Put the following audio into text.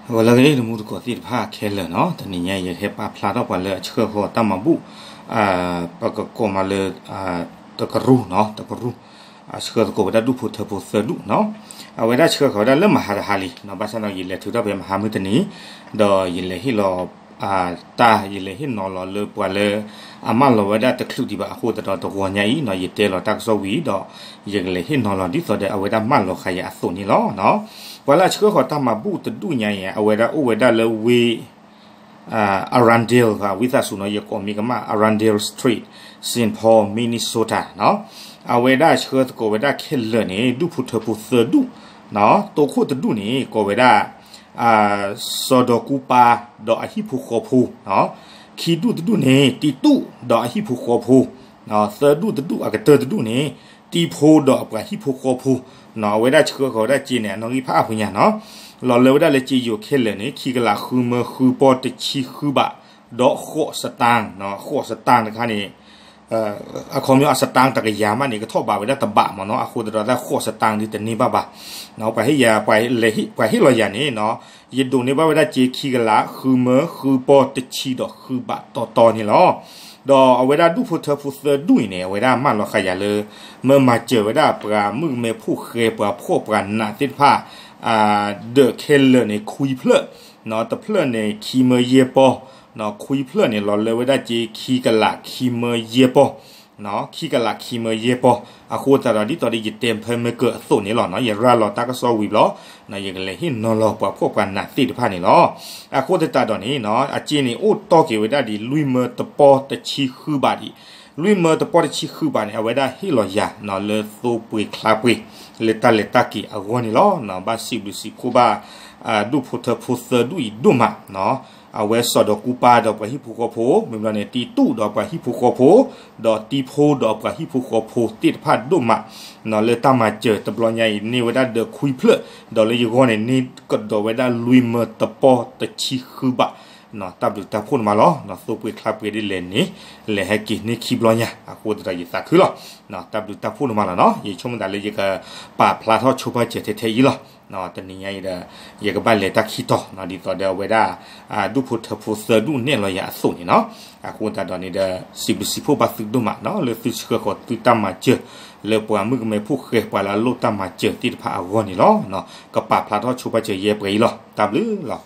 ဂီၤလၢအဂ့ၤ တမူတကိးသ့ၣ်တဖၣ်ခဲလၢာ်နီၤ, တနံၤညါအံၤ ယဟဲပာ်ဖျါထီၣ်ပှၤလၢအဆှၢဃီၤတၢ်မၤဘူၣ်, ပကကိးမးလၢ တကရူၢ်နီၤ, တကရူၢ်, အဆှၢသကိးဝဲဒၣ်ဒူၣ်ဖိထၢဖိသၢဒူၣ်နီၤ. အဝဲဒၣ်ဆှၢဃီၤဝဲဒၣ်လၢမဟါတဟါလံနီၤ, ဘၣ်ဆၣ်ဒီးယလဲၤထုးထီၣ်ဖဲမဟါမုၢ်တနံၤ, ဒီးယလဲၤဟ့ၣ်လီၤ တၢ် ယလဲၤဟ့ၣ်နီၤလီၤလၢပှၤလၢ အမၢလီၤဝဲဒၣ်တချုးဒံးဘၣ်အဃိသတးဒီး တဂီၤညါအံၤနီၤ ယတဲလီၤတၢ်ကစီၣ်ဝံၤဒီး ယကလဲၤဟ့ၣ်နီၤလီၤဒ်သိးဒီးအဝဲဒၣ်မၢလီၤဃာ်ယၤအသိးန့ၣ်လီၤ. ပှၤလၢအဆှၢဃီၤတၢ်မၤဘူၣ်တဒူၣ်ညါအံၤ အဝဲဒၣ်အိၣ်ဝဲဒၣ်လၢဝ့ၢ် Arundel ဝံသးစူၤနီၤ, ယကိးမ့ၢ်ကမၣ် Arundel Street, Saint Paul, Minnesota နီၤ. အဝဲဒၣ်ဆှၢသကိးဝဲဒၣ်ခဲလၢာ်န့ၣ် ဒူၣ်ဖိထၢဖိသၢဒူၣ်နီၤ, တိခိၣ်တဒူၣ်န့ၣ် ကိးဝဲဒၣ် စီၤဒီးကူပၤ ဒီးအဟံၣ်ဖိဃီဖိ, ခံဒူၣ်တဒူၣ်န့ၣ် တံတူၣ်ဒီးအဟံၣ်ဖိဃီဖိ, သၢဒူၣ်တဒူၣ်အကတၢၢ်တဒူၣ်န့ၣ် တံဖိဒီးအပှၤဟံၣ်ဖိဃီဖိ, အဝဲဒၣ်ဆှၢဃီၤဝဲဒၣ်စ့န့ၣ် အနီၣ်ဂံၢ်ဖးအါဖုညါနီၤ, လီၤလၢဝဲဒၣ်လၢစ့ယိၤခဲလၢာ်န့ၣ် ခံကလးဃုမၢဃုပီတဆံဃုဘး, ဒီးဃိးစတၢၣ်, ဃိးစတၢၣ်တခါန့ၣ် အခီပညီအစတၢၣ်တကယၤမးန့ၣ် ကထီၣ်ဘးဝဲဒၣ်တဘးမးနီၤ, အဃိသတးဒီးတၢ်ဃိးစတၢၣ်ဒ်တန့ၢ်ဘၣ်ဘၣ်, ပှၤဟ့ၣ်ယၤ ပှၤဟ့ၣ်လီၤယၤန့ၣ်နီၤ, ယဒိးန့ၢ်ဘၣ်ဝဲဒၣ်စ့ခံကလးဃုမၢဃုပီတဆံဒီးဃုဘးတီတီန့ၣ်လီၤ. ဒီးအဝဲဒၣ်ဒူၣ်ဖိထၢဖိသၢဒူၣ်အံၤန့ၣ် အဝဲဒၣ်မၢလီၤဃာ်ယၤလၢ မၢမၤစၢၤဝဲဒၣ်ပှၤမုၣ်ကမဲဖိဃဲ ပှၤဖှီၣ်ပှၤနးသ့ၣ်တဖၣ် ဒၢးခဲလၢာ်န့ၣ် ခွံဖျၢၣ်, တဖျၢၣ်န့ၣ် ခံမၢယဲၢ်ပီ, ခွံဖျၢၣ်န့ၣ် လီၤလၢဝဲဒၣ်စ့ခံကလးခံမၢယဲၢ်ပီ, ခံကလးခံမၢယဲၢ်ပီ, အဃိသတးဒီး ဒ်သိးဒီးယတဲဖဲမ့ၢ်ကၢၤအသိးန့ၣ်လီၤနီၤ, ယရၤလီၤတၢ်ကစီၣ်ဝံၤဘျီ ယကလဲၤဟ့ၣ်နီၤလီၤပှၤဖှီၣ်ပှၤနးသ့ၣ်တဖၣ်န့ၣ်လီၤ. အဃိသတးဒီးန့ၣ်နီၤ အစ့န့ၣ်အိၣ်တီၢ်က့ၤဝဲဒၣ်ဒ် လွံၢ်မၢတပီတဆံဃုဘးဒံး, လွံၢ်မၢတပီတဆံဃုဘးန့ၣ် အဝဲဒၣ်ဟ့ၣ်လီၤယၤနီၤ လၢသိပှ့ၤချါပှ့ၤ လၢတၢ်လဲၤတၢ်က့ၤအဂီၢ်န့ၣ်လီၤ. ဘၣ်စံးဘျုးစံးဖှိၣ်ဘၣ် ဒူၣ်ဖိထၢဖိသၢဒူၣ်အံၤဒိၣ်မးနီၤ, အဝဲစီၤဒီးကူပၤဒီးပှၤဟံၣ်ဖိဃီဖိ, မ့ၢ်ဘျီန့ၣ် တံတူၣ်ဒီးပှၤဟံၣ်ဖိဃီဖိ, ဒီးတံဖိဒီးပှၤဟံၣ်ဖိဃီဖိသ့ၣ်တဖၣ်ဒိၣ်မး လၢတၢ်မၤစၢၤတဘျီညါအံၤ န့ၢ်ဝဲဒၣ်ဒၢးခွံဖျၢၣ်, ဒီးလၢယဂီၢ်န့ၣ် န့ၢ်ကဒီးဝဲဒၣ်လွံၢ်မၢတပီတဆံဃုဘး, တၢ်ဘျုးတၢ်ဖှိၣ်န့ၣ်မးလီၤ. သိပှ့ၤချါပှ့ၤဒ်လဲၣ်န့ၣ် လဲၤဟဲက့ၤန့ၢ်ခံဘျီညါ အဃိသတးဒီးယသးခုလီၤ. တၢ်ဘျုးတၢ်ဖှိၣ်န့ၣ်မးလီၤနီၤ, ယဆိကမိၣ်သးလၢယကပာ်ဖျါထီၣ်ဆိပာ်စၢၤထဲထဲအံၤလီၤ. တနံၤညါအံၤဒီး ယကဘၣ်လဲၤတၢ်ခံတီၤ ဒ်သိးဒီးအဝဲဒၣ် ဒူၣ်ဖိထၢဖိသၢဒူၣ်နဲၣ်လီၤယၤအသိးန့ၣ်နီၤ, အဃိသတးဒီးန့ၣ်ဒီး စံးဘျုးစံးဖှိၣ်ဘၣ်သုဒိၣ်မးနီၤ လၢသုဆှၢဃီၤသုတၢ်မၤစၢၤ လၢပှၤမုၣ်ကမဲဖိဃဲ ပှၤလၢအလိၣ်တၢ်မၤစၢၤသ့ၣ်တဖၣ်အဂီၢ်န့ၣ်လီၤ. ကပာ်ဖျါထီၣ်ဆိပာ်စၢၤယဲပှဲၤအံၤလီၤ. တၢ်ဘျုးလီၤ.